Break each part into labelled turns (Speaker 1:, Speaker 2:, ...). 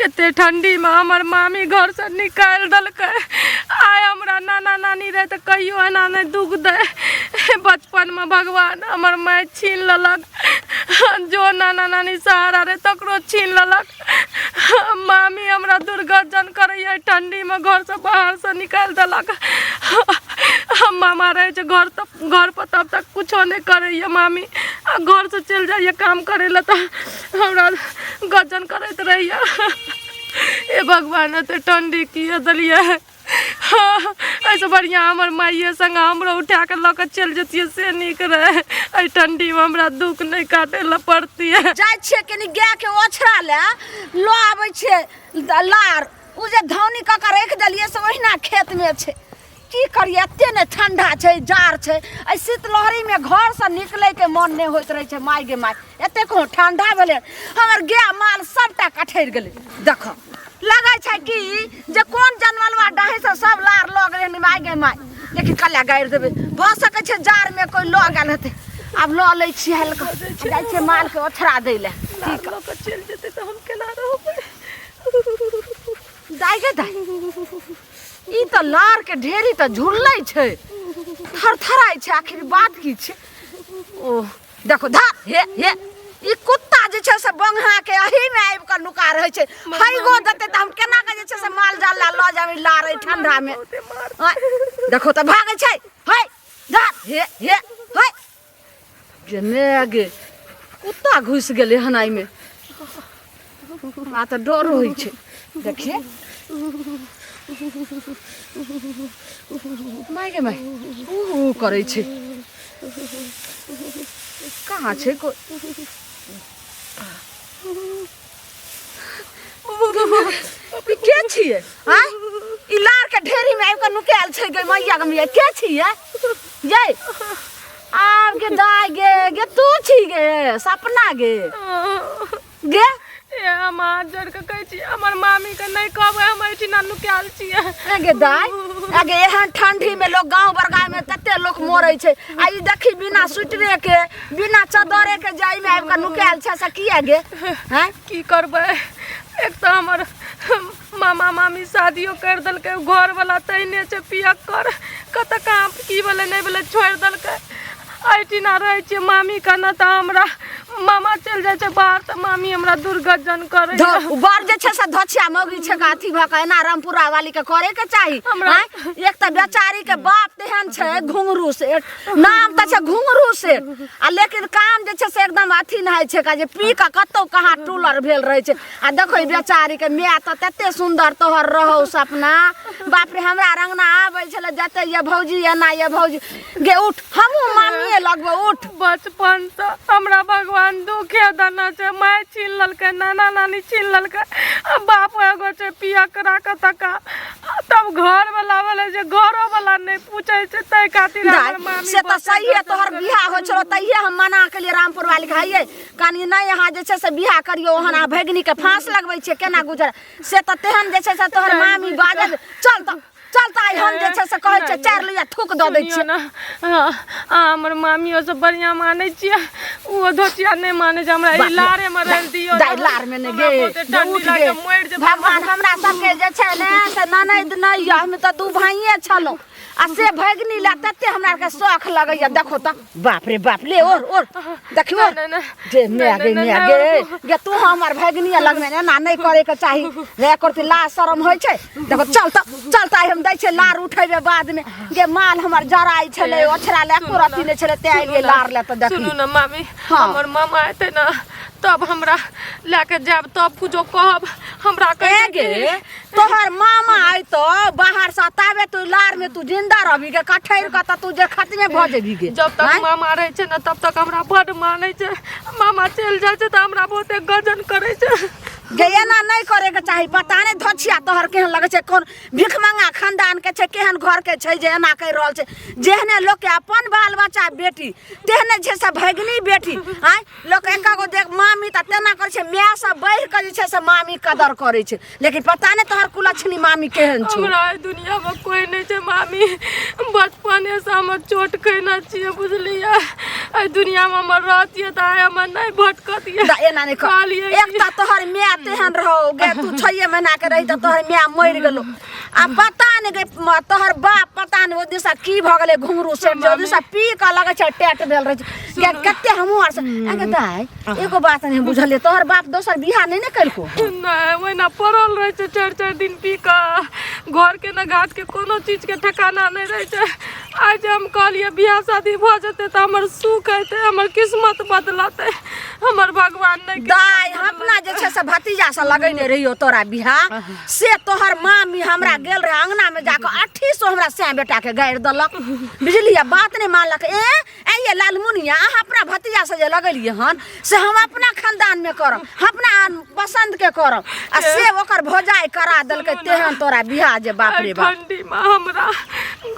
Speaker 1: एते ठण्डीमे हमर मामी घरसँ निकालि देलकै। आइ हमरा नाना नानी रहै तऽ कहियो एना नहि दुख दै। बचपनमे भगवान हमर माय छीन लेलक, जो नाना नानी सहारा रहै तकरो छीन लेलक। मामी हमरा दुर्गर्जन करैए, ठण्डीमे घरसँ बाहरसँ निकालि देलक। मामा रहै छै घर तऽ घरपर तब तक कुछो नहि करैए मामी, आ घरसँ चलि जाइए काम करै लए तऽ हमरा गजन करैत रहैए। हे भगवान, एते ठण्डी किए देलियै? एहिसँ बढ़िआँ हमर माइए सङ्गे हमरो उठा कऽ लऽ कऽ चलि जैतियै से नीक रहै। एहि ठण्डीमे हमरा दुःख नहि काटै लए पड़तियै।
Speaker 2: जाइ छियै कनि गायके ओछरा लए लऽ आबै छियै लार, ओ जे धौनी कऽ कऽ राखि देलियै से ओहिना खेतमे छै। की करियै, एते ने ठंडा छै, जाड़ छै, एहि शीतलहरीमे घरसँ निकलैके मन नहि होइत रहै छै। माय गे माय, एते कहूँ ठंडा भेलै, हमर गाय माल सबटा कठैर गेलै। देखो लगै छै कि जे कोन जनमलवा डाहीसँ सब लार लऽ गेलै हन। माय गे माय, लेकिन कल्ला गाड़ि देबै, भऽ सकै छै जाड़मे कोइ लऽ गेल हेतै। आब लऽ लै छियै हल्का, जाइ छियै मालके ओछरा दै लए।
Speaker 1: की लऽ कऽ चलि जेतै तऽ हम केना रहबै?
Speaker 2: दाइ गे दाइ, ई तऽ लार के ढेरी तऽ झुल्लै छै, थरथराइ छै, आखिर बात की छै? ओ देखो धा, हे हे, ई कुत्ता जे छै से बंगहा के एही में आबि कऽ नुका रहै छै। हैगो देतै तऽ हम केना कऽ जे छै से माल जाल लए लऽ जाबै लार एहि ठंडा में? आँय, देखो तऽ भागै छै। है धा, हे हे है गे ने गे, कुत्ता घुसि गेलै हन एहिमे, हमरा तऽ डर होइ छै। देखिए माय गे माय, ऊ ऊ करै छै। कहाँ छै कोइ? ई के छियै? आँय, ई लार के ढेरी में आबि कऽ नुकायल छै। गे मैया गे मैया, के छियै यै? आब गे दाय गे, गे तू छी गे सपना गे? गे
Speaker 1: ए, हम हाथ जोड़ के कहै छी, हमर मामी के नहि कहबै, हम एहिठिना नुकायल छियै।
Speaker 2: ए गे दाय, ए गे, एहन ठंडी में लोग गांव बरगांव में तते लोग मरै छै, आ ई देखी बिना स्वेटरे के बिना चदरे के जाय में आबि कऽ नुकायल छै, से किया गे? हैं,
Speaker 1: की करबै, एक तऽ हमर मामा मामी शादियो करि देलकै, घरवला तहिने छै पियक्कर, कतऽ कहाँ की भेलै नहि भेलै छोड़ि देलकै। एहिठिना रहै छियै मामी के, ने तऽ हमरा मामा चलि जाइ छै बाहर तऽ मामी हमरा दुर्गजन करै।
Speaker 2: बर जे छै से धोछिया मौगी छै के अथी भऽ कऽ एना रामपुरा वाली के करे के चाही?
Speaker 1: हमरा
Speaker 2: आँय? एक तऽ बेचारी के बाप तेहन छै घुंघरू सेठ, नाम तऽ छै घुंघरू सेठ, आ लेकिन काम जे छै से एकदम अथी नहि छै का, जे पी कऽ कतौ कहाँ टूलर भेल रहै छै। आ देखो ई बेचारी के माय तऽ तते सुन्दर तोहर रहौ सपना, बाप रे, हमरा रंगना आबै छलै जते ये भौजी एना ये भौजी गे। उठ, हमहूँ मामिए लगबो, उठ।
Speaker 1: बचपनसँ हमरा भगवान दुखे देने छै। माय छीन लेलकै, नाना नानी छीन लेलकै, आ बाप एगो छै पियकरा कऽ तका, आ तब घरवला भेलै जे घरोवला नहि पूछै छै, ताहि खातिर
Speaker 2: दाइ,
Speaker 1: हमर मामी
Speaker 2: से तऽ
Speaker 1: बहुते
Speaker 2: सहिए
Speaker 1: गजब
Speaker 2: तोहर
Speaker 1: करै
Speaker 2: बियाह होइ छलो तहिए हम मना केलियै रामपुर वाली के, हइये कनि नहि अहाँ जे छै से बियाह करियौ, ओहन अहाँ भगिनी के फाँस लगबै छियै, केना गुजर? से तऽ तेहन जे छै से तोहर मामी बाजल। चल तऽ, चल तऽ, आइ हम जे छै से कहै छियै चारि लिया थूक दऽ दै
Speaker 1: सुनियौ
Speaker 2: छियै
Speaker 1: ने, हाँ, अहाँ हमर मामियो से बढ़िआँ मानै छियै, ओ धोतिया नहि मानै छै हमरा। ई
Speaker 2: बाप रे,
Speaker 1: लारेमे रहि दियौ।
Speaker 2: दाइ, लार में नहि
Speaker 1: हमरा
Speaker 2: गे
Speaker 1: बहुते
Speaker 2: जे
Speaker 1: ठंडी
Speaker 2: उठ
Speaker 1: लागै
Speaker 2: गे
Speaker 1: छै, मरि जेबै।
Speaker 2: भगवान हमरा सबके जे छै ने से ननैद नहि यऽ, हम तऽ दू भाइये छलहुँ, आ से भगिनी लए तते हमरा आरके शौख लगैया। देखो तऽ, बाप रे बाप, ले ओर ओर, देखियो।
Speaker 1: नहि, नहि,
Speaker 2: जे माय
Speaker 1: नहि,
Speaker 2: गे
Speaker 1: नहि,
Speaker 2: माय
Speaker 1: नहि,
Speaker 2: गे, गे तू हमर भगिनी लगमे एना नहि करे के चाही रे, करती लाज शरम होइ छै। देखो, चल तऽ, चल तऽ, आइ हम दै छियै लार उठेबै बादमे। गे माल हमर जराइ छलै, ओछरा लए एको रत्ती नहि छलै, तें एलियै लार लए तऽ देखी।
Speaker 1: सुनू ने मामी।
Speaker 2: हाँ।
Speaker 1: हमर मामा एतै ने तब हमरा लए के जायब, तब कुछो कहब हमरा।
Speaker 2: ए
Speaker 1: कहै
Speaker 2: गे, तोहर मामा अयतो बाहर से ताबे तू लार में तू जिंदा रहबी गे? कठैर के तऽ तू जे खत्मे भऽ जेबी गे।
Speaker 1: जब तक
Speaker 2: आँय?
Speaker 1: मामा रहै छै ने तब तक हमरा बड्ड मानै छै, मामा चलि जाइ छै तऽ हमरा बहुते गजन करै छै।
Speaker 2: गे एना नहि करे के चाही। पता नहि धोछिया तोहर केहन लगै छै, कोन भिखमंगा खानदान के छै, केहन घर के छै जे एना करि रहल छै। जेहने लोक के अपन बाल बच्चा बेटी तेहने छै से भगिनी बेटी। आँय, लोक एक गो देख मामी तऽ तेना करै छै, माय से बढ़ि कऽ जे छै से मामी कदर करै छै, लेकिन पता नहि तोहर कुलक्षणी मामी केहन छौ।
Speaker 1: हमरा एहि दुनिया में कोई नहीं छै मामी, बचपने से हम चोट खैने छियै, बुझलियै? एहि दुनिया में हमर रहतियै तऽ आइ हमर नहि भटकतियै।
Speaker 2: दा एना नहि कर।
Speaker 1: कहलियै
Speaker 2: एक तऽ तोहर माय तेहन रहो गे तू छये महीना के रही तऽ तोहर माय मरि गेलो आ पता नहि गे तोहर बाप पता नहि ओहि दिशा की भऽ गेलै घुंघरू सेठ जे ओहि दिशा पी कऽ लगै छै टेट भेल रहै छै गे कते हमहूँ आर से आ गे दाइ एगो बात नहि बुझलियै तोहर बाप दोसर बियाह नहि ने केलको
Speaker 1: नहि ओहिना पड़ल रहै छै चारि चारि दिन पी कऽ घरके ने घाटके कोनो चीजके ठेकाना नहि रहै छै आइ जे हम कहलियै बियाह शादी भऽ जेतै तऽ हमर सुख हेतै हमर किस्मत बदलतै हमर भगवान नहि
Speaker 2: दाइ हम अपना जे छै से भतीजा से लगेने रहियो तोरा बियाह से तोहर मामी हमरा गेल रहे अंगना में जाके अट्ठी सौ हमरा सैं बेटा के गारि देलक बुझलियै बात नहि मानलक ए ए ये लालमुनिया अहाँ अपना भतीजा से जे लगेलियै हन से हम अपना खानदान में करब हम अपना पसंद के करब आ से ओकर भौजाई करा देलकै तेहन तोरा बियाह जे बाप रे बाप
Speaker 1: ठंडी में हमरा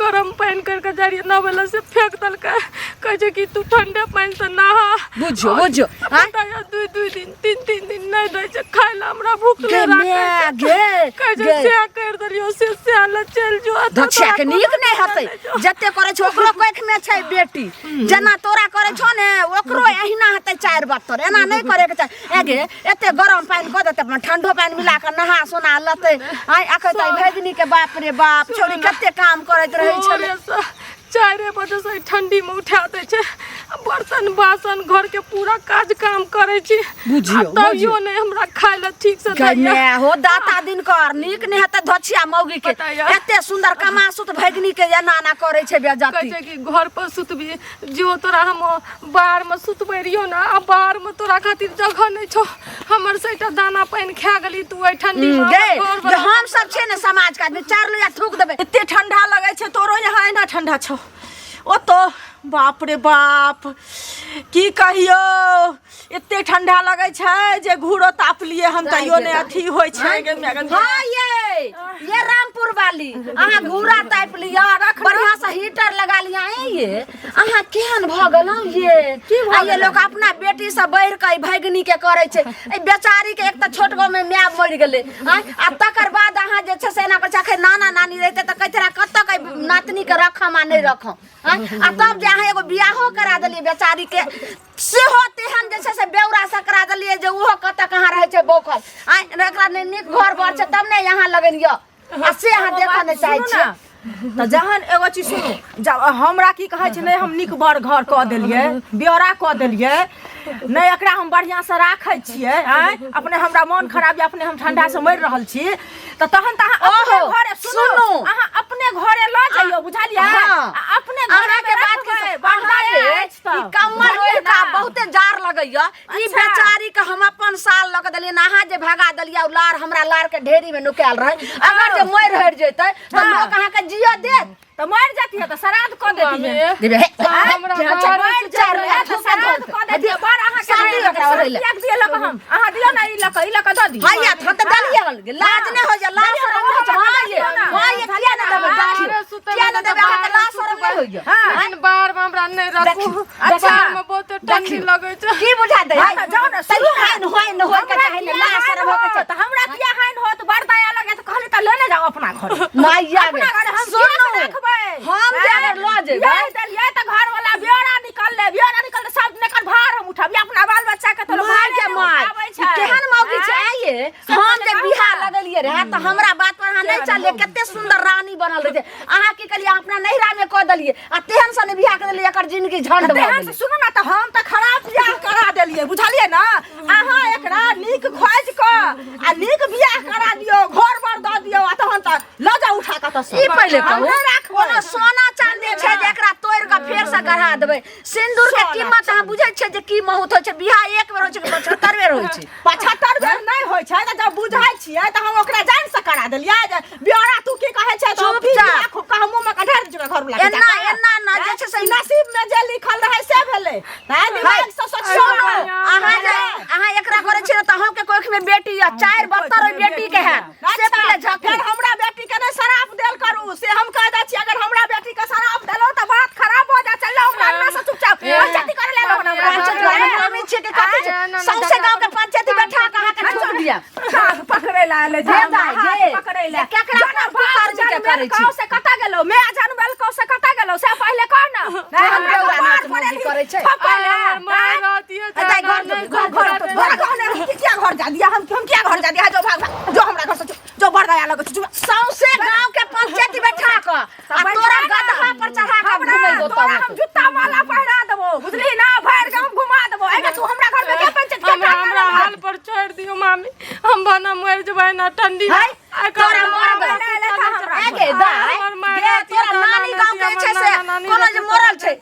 Speaker 1: गरम पानि करके जाइ रहियै नहबै लए से फेंक देलकै कहै छै कि तू ठंडे पानि से नहा
Speaker 2: बुझियौ बुझियौ आँय?
Speaker 1: पता यऽ दुइ दुइ दिन तीन तीन दिन नहि दै छै खाय लए हमरा भूख
Speaker 2: गे
Speaker 1: नहि
Speaker 2: माय
Speaker 1: राखै छै
Speaker 2: गे
Speaker 1: कहै छै
Speaker 2: गे
Speaker 1: सएह करि देलियौ से सएह लए चलि जो एतऽ
Speaker 2: दक्षिया
Speaker 1: तोरा
Speaker 2: के
Speaker 1: कोनो
Speaker 2: नीक नहि
Speaker 1: पता
Speaker 2: हेतै
Speaker 1: नहि छौ।
Speaker 2: जते करै छै ओकरो कोखि में छै बेटी जेना तोरा करै छौ ने ओकरो एहिना हेतै चारि बत्तर एना नहि करे के चाही ए गे एते गरम पानि कऽ देतै अपन ठंडो पानि मिला कऽ नहा सोना लेतै आइ अखन तऽ भगिनी के बाप रे बाप छौड़ी कते काम करैत रहै छलै
Speaker 1: भोरेसँ चारि बजेसँ एहि ठण्डीमे उठा दै छै आ बर्तन बासन घरके पूरा काज काम करै छी
Speaker 2: बुझियौ,
Speaker 1: आ तैयो नहि हमरा खाय लए ठीकसँ
Speaker 2: गै
Speaker 1: दैया
Speaker 2: माय हो दाता दिन कर नीक नहि हेतै धोछिया मौगी के
Speaker 1: बताइए।
Speaker 2: एते सुंदर कमासुत भगिनी के एना एना करै छै
Speaker 1: कहै
Speaker 2: बेजती
Speaker 1: छै कि घर पर सुतबी जो तोरा हम बाहरमे सुतबै रहियौ ने आ बाहरमे तोरा खातिर जगह नहि छौ हमर सबटा दाना पानि खा गेली तू एहि ठंडी मे
Speaker 2: गे
Speaker 1: हमर
Speaker 2: जे
Speaker 1: घरवला
Speaker 2: हम सब छै ने समाज के आदमी चार लोया थूक देबै
Speaker 3: एते ठंडा लगै छै तोरो यहाँ एना ठंडा छौ ओतो बाप रे बाप की कहियो एते ठंडा लगै छै जे घूरो ताप लिए हम तैयो नहि अथी होइ छै गे माय गे माय।
Speaker 2: हाँ ये रामपुर वाली अहाँ घूरा तापि लिअ बढ़िया से हीटर लगा लिअ ए ये अहाँ केहन भऽ गेलहुँ ये आ ये लोक अपना बेटी से बढ़ि कऽ ई भगिनी के करै छै एहि बेचारी के एक तऽ छोट गाँव में माय मरि गेलै आँय आ तकर बाद अहाँ जे छै से एना करै छै अखन नाना नानी रहितै तऽ कहैत रहए कतऽ के नातनी के रखम आ नहि रखम आँय आ तब जे अहाँ एगो बियाहो करा देलियै बेचारी के सेहो तेहन जे छै से बेौरा से करा देलियै जे ओहो कतऽ कहाँ रहै छै बौखल आँय एकरा नहि नीक घर बर छै तब ने यहाँ लगन यऽ आ से अहाँ देखऽ नहि चाहै
Speaker 3: सुनू
Speaker 2: छियै
Speaker 3: ने, तऽ जहन एगो चीज सुनू जब हमरा की कहै छै नहि हम नीक बर घर कऽ देलियै ब्यौरा कऽ देलियै नहि एकरा हम बढ़िआँसँ राखै छियै आँय अपने हमरा मोन खराब यऽ अपने हम ठंडासँ मरि रहल छी तऽ तहन तऽ अहाँ अपने
Speaker 2: ओहो,
Speaker 3: घरे सुनू
Speaker 2: सुनू।
Speaker 3: अहाँ अपने घरे लऽ जइयौ बुझलियै
Speaker 2: हाँ।
Speaker 3: आ अपने घरे
Speaker 2: अहाँके बात के
Speaker 3: अहाँ
Speaker 2: अहाँके ई कम्बल ओढ़ि कऽ बहुते जाड़ लगैया ई
Speaker 3: अच्छा।
Speaker 2: बेचारी के हम अपन साल लऽ के देलियै अहाँ जे भगा देलियै ओ लार हमरा लार के ढेरी में नुकायल रहै अगर जे मरि हरि जेतै तऽ
Speaker 3: हाँ।
Speaker 2: लोक अहाँके जियऽ देत
Speaker 3: तऽ मरि जतियै तऽ श्राद्ध कऽ देतियै
Speaker 2: देबै हे,
Speaker 1: हमरा
Speaker 2: केहन छै?
Speaker 1: बाहर
Speaker 2: मरि
Speaker 3: चारि
Speaker 2: चारि
Speaker 3: तऽ श्राद्ध कऽ देतियै बड़ अहाँके
Speaker 2: शादी ओकरा ओढ़ै लए।
Speaker 3: त्याग दिअ लऽ हम अहाँ दियौ ने ई लऽ कऽ ई लऽ कऽ दऽ दियौ
Speaker 2: हैया हम तऽ देलियै हन लाज नहि होइया लाज शरम नहि होइ छै हाँ ये हाँ ये किया नहि देबै
Speaker 1: बाहरे
Speaker 2: देखियौ
Speaker 1: सुतै
Speaker 2: किया नहि देबै अहाँके लाज शरम नहि होइया
Speaker 3: हाँ।
Speaker 1: लेकिन बाहर में हमरा नहि राखू
Speaker 2: देखियौ,
Speaker 3: अच्छा।
Speaker 1: बाहर में बहुत ठंडी
Speaker 2: देखियौ।
Speaker 1: लगै छै
Speaker 2: की बुझा दे
Speaker 3: हाँ, तऽ जाउ ने,
Speaker 2: तैयो
Speaker 3: सुनू ने।
Speaker 2: हाइन होइन होय के
Speaker 3: हमरा
Speaker 2: चाही ने
Speaker 3: किया
Speaker 2: लाज
Speaker 3: हानि
Speaker 2: शरम होय के
Speaker 3: होत?
Speaker 2: चाही
Speaker 3: हमरा किया हानि होत बड़ दया लगे तऽ कहली तऽ लेने जाउ अपना घर
Speaker 2: माइया गे
Speaker 3: अपना घर हम
Speaker 2: सुनू
Speaker 3: किया से रखबै
Speaker 2: हम जे अगर लऽ जेबै
Speaker 3: बियाह देलियै तऽ घर वाला ब्योरा निकललै ब्योरा निकललै सब दिन एकर भार हम उठाबी अपना बाल बच्चा के तऽ लोक
Speaker 2: माय
Speaker 3: भारे
Speaker 2: के
Speaker 3: नहि
Speaker 2: माय
Speaker 3: उठाबै
Speaker 2: ई
Speaker 3: छै
Speaker 2: केहन मौगी छै
Speaker 3: आँय?
Speaker 2: आइये
Speaker 3: से
Speaker 2: हम जे
Speaker 3: कहू
Speaker 2: बियाह
Speaker 3: ना।
Speaker 2: लगेलियै रहे तऽ हमरा बात पर अहाँ नहि चललियै कते सुंदर रानी बनल रहै अहाँ की केलियै अहाँ अपना नैहरा में कऽ देलियै आ तेहन सन बियाह कऽ देलियै एकर जिंदगी झंड भऽ
Speaker 3: तेहन से
Speaker 2: गेलै
Speaker 3: सुनू ने तऽ हम तऽ खराब बियाह करा देलियै बुझलियै ने अहाँ एकरा नीक खोजि कऽ आ नीक बियाह करा दियौ घर बर दऽ दियौ आ तहन तऽ लऽ जाउ उठा कऽ तऽ
Speaker 2: ई पहिले कहू
Speaker 3: नहि राखबै
Speaker 2: कोनो सोना चांदी छै जे एकरा तोड़ि कऽ फेर से गढ़ा देबै सिंदूर के
Speaker 3: सोना
Speaker 2: कीमत अहाँ बुझै छियै जे की महूत होइ छै बियाह एक बेर होइ छै कि 75 बेर होइ छै
Speaker 3: 75 बेर नहि होइ छै तऽ जब बुझै छियै तऽ हम ओकरा जान से करा देलियै जे ब्योरा तू की कहै छै तऽ हम पी
Speaker 2: चुपचाप।
Speaker 3: लिअ, खूब कऽ मुँह मे कऽ ढारि दियौ घर वाला के
Speaker 2: एना
Speaker 3: जाकऽ।
Speaker 2: एना ना जे छै से
Speaker 3: नसीब में जे लिखल रहै से भेलै हैं दिमाग से सोचियौ
Speaker 2: अहाँ जे अहाँ एकरा करै छियै तऽ अहूँके कोख में बेटी यऽ चारि बत्तर ओहि बेटी के हैत से पहिले झकू
Speaker 3: फेर हमरा बेटी के नहि शराप देल करू से हम कह दै छी अगर हमरा बेटी के शराप देलहुँ तऽ बात खराब भऽ जायत चल हमरा अंगना से चुपचाप पंचायती करे ले हमरा
Speaker 2: पंचायत वाला हम छी कि कथी छै सौंसे गाँव के पंचायती बैठा के अहाँके ठोक दिया
Speaker 3: काग पकड़े ला एलै
Speaker 2: गे दाइ, गे।
Speaker 3: पकड़ै ला
Speaker 2: केकरा
Speaker 3: जोना
Speaker 2: पर तू
Speaker 3: बाप
Speaker 2: कर्म के
Speaker 3: जनमेल
Speaker 2: करै छी?
Speaker 3: कौ से कतऽ गेलौ मैं जनमेल कौ से कतऽ गेलौ से पहिले कह ना
Speaker 2: हम बेउरा नाच मौगी करै छै।
Speaker 3: थप्पड़
Speaker 1: आइ हमर माय रहतियै
Speaker 2: आ दाइ, घर
Speaker 1: तऽ
Speaker 2: जो, घर, घर,
Speaker 1: नहि
Speaker 3: घर कहने रही कि किया घर जा दिया हम किया घर जा दिया जो भाग भाग जो हमरा घर से जो, जो बड़ दया लगै छै जो
Speaker 2: सौंसे गांव के पंचायत बैठा क आ तोरा गदहा पर चढ़ा के
Speaker 3: हमरा
Speaker 2: घुमेबो
Speaker 3: तोरा
Speaker 2: तब
Speaker 3: हम जुत्ता माला पहिरा देबो बुझली ना भरि गाम घुमा देबो एगे तू हमरा घर में के पंचायत के
Speaker 1: हमरा हमरा हाल पर छोड़ दियो मामी हम बना मर जबै ना ठंडी
Speaker 2: है तोरा मरबै ए गे दाइ गे तोरा नानी गांव के छै से कोनो जे मरल छै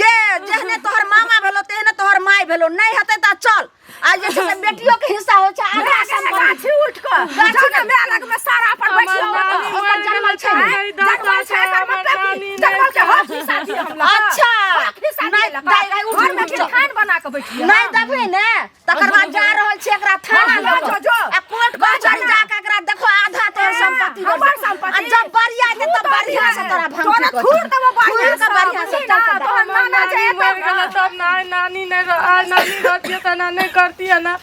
Speaker 2: गे जेहने तोहर मामा भेलो तेहने तोहर माय भेलो नहि हेतै तऽ चल आ जे छै से बेटियो के हिस्सा होइ छै आधा सम्पत्ति
Speaker 3: गाछी उठ कऽ
Speaker 2: गाछी
Speaker 3: जाना माय लग में सारा पर बैठियो
Speaker 2: नानी ओकर जन्मल छै ने।
Speaker 3: जन्मल छै एकर मतलब की जन्मल के हक हिस्सा दिए हम लग
Speaker 2: अच्छा
Speaker 3: हक हिस्सा
Speaker 2: नहि
Speaker 3: दिए लग
Speaker 2: दाइ दाइ उठ
Speaker 3: घर में
Speaker 2: उठ चल।
Speaker 3: खान बना के बैठियो
Speaker 2: नहि देबै ने तकर बाद जा रहल छी एकरा थाना
Speaker 3: हाँ,
Speaker 2: लऽ कऽ।
Speaker 3: जो, जो।
Speaker 2: आ कोर्ट कचहरी जा के एकरा देखो आधा तोहर संपत्ति हो
Speaker 3: हमर
Speaker 2: जेतौ।
Speaker 3: संपत्ति।
Speaker 2: आ जब बढ़िया हेतै तब बढ़िया से तोरा भांग
Speaker 3: तोरा थूर देबो बढ़िया
Speaker 2: थूर के बढ़िया से
Speaker 3: बुझली ना,
Speaker 2: चल
Speaker 3: तोहर
Speaker 1: हमर
Speaker 3: नाना जे
Speaker 1: नानी
Speaker 3: एतौ
Speaker 1: मर
Speaker 3: ना।
Speaker 1: गेलै तब ना नानी नहि आ नानी रहतियै तऽ ना नहि करतियै ना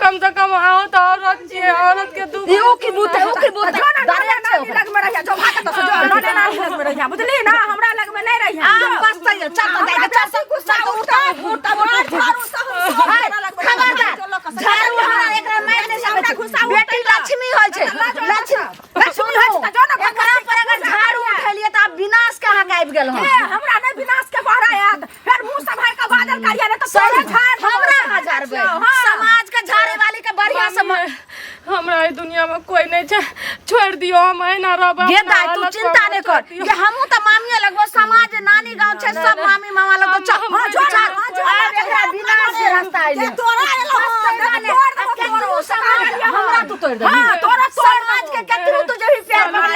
Speaker 1: कम से कम आओ तऽ औरत छियै औरत के दुख
Speaker 2: ई उ की बूते उ की बूते
Speaker 3: जो ना
Speaker 2: डरे
Speaker 3: नाना
Speaker 2: छै
Speaker 3: नानी
Speaker 2: ओकरा।
Speaker 3: लग में रहिया जो भाग तो जो नाना नानी लग में रहिया बुझली ना हमरा लग में नहीं रहिया
Speaker 2: आम बसतै चल तऽ दाइ चल चल
Speaker 3: गुस्सा
Speaker 2: चल
Speaker 3: उठता
Speaker 2: उठ
Speaker 3: उठता मार झाड़ू से हम सब
Speaker 2: हाय,
Speaker 3: हमरा लग में रहिया।
Speaker 2: खबरदार झाड़ू हमरा एकरा मारि नहि सकै
Speaker 3: हमरा गुस्सा
Speaker 2: छै बेटी
Speaker 3: उठतै तऽ।
Speaker 2: लक्ष्मी होइ छै लक्ष्मी
Speaker 3: लक्ष्मी होइ छै तऽ जो ने
Speaker 2: एकरा पर अगर झाड़ू उठेलियै तऽ आब विनाश के अहाँके आबि गेल हन
Speaker 3: ए हमरा नहीं विनाश के बहरा आयत फिर मुंह से भर के बादल करिया नहीं तो तोरे झाड़ देबो।
Speaker 2: हमरा अहाँ झाड़बै
Speaker 3: हाँ।
Speaker 2: समाज के झाड़े वाली के बढ़िया से
Speaker 1: मामी, हमरा एहि दुनिया में कोई नहीं छै छोड़ दियो हम एहिना रहबै
Speaker 2: गे
Speaker 1: अपना
Speaker 2: दाइ तू
Speaker 1: हालत पर
Speaker 2: चिंता
Speaker 1: हमरा
Speaker 2: नहि
Speaker 1: छोड़
Speaker 2: कर
Speaker 1: दियौ।
Speaker 2: जे हमहूँ तऽ मामिए लगबो समाज नानी गाँव छै सब मामी मामा लगबो चल
Speaker 1: हम-
Speaker 2: हाँ,
Speaker 1: जो
Speaker 2: चल
Speaker 1: ना, हाँ, जो
Speaker 2: आब एकरा विनाश के रास्ता अइले
Speaker 3: जे तोरा एलो हन,
Speaker 2: बस
Speaker 3: तोड़ देबो तोरो,
Speaker 2: समाज हमरा तू तोड़ देबही
Speaker 3: हाँ, तोरा तोड़
Speaker 2: समाज के केतनो तू जेबही प्यार
Speaker 1: चलू
Speaker 2: पर